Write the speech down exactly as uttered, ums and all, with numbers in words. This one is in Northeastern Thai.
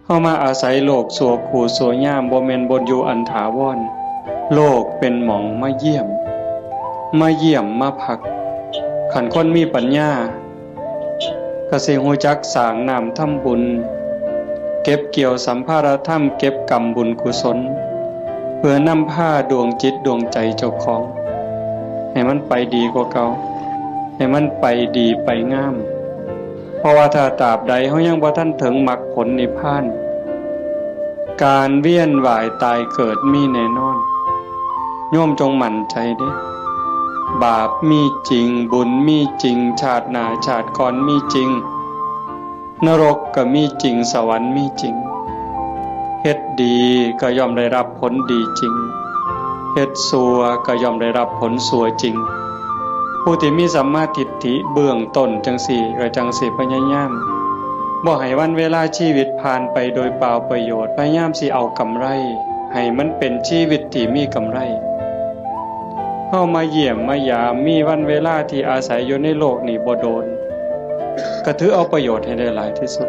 เฮามาอาศัยโลกชั่วครูชั่วยาม บ่แม่นบ่อยู่อันถาวร โลกเป็นหม่องมาเยี่ยม มาเยี่ยมมาพัก คันคนมีปัญญา ก็สิฮู้จักสร้างน้ำทำบุญ เก็บเกี่ยวสัมภาระธรรม เก็บกำบุญกุศล เพื่อนำพาดวงจิตดวงใจเจ้าของ ให้มันไปดีกว่าเก่า ให้มันไปดีไปงาม เพราะว่าถ้าตราบใดเฮายังบ่ทันถึงมรรคผลนิพพาน การเวียนว่ายตายเกิดมีแน่นอน โยมจงมั่นใจเด้ บาปมีจริง บุญมีจริง ชาติหน้าชาติก่อนมีจริง นรกก็มีจริง สวรรค์มีจริง เฮ็ดดีก็ย่อมได้รับผลดีจริง เฮ็ดชั่วก็ย่อมได้รับผลชั่วจริง ผู้ที่มีสัมมาทิฏฐิเบื้องต้นจังซี้ ก็จังสิพยายาม บ่ให้วันเวลาชีวิตผ่านไปโดยเปล่าประโยชน์ พยายามสิเอากำไร ให้มันเป็นชีวิตที่มีกำไร เฮามาเยี่ยมมายาม มีวันเวลาที่อาศัยอยู่ในโลกนี้บ่โดน ก็ถือเอาประโยชน์ให้ได้หลายที่สุด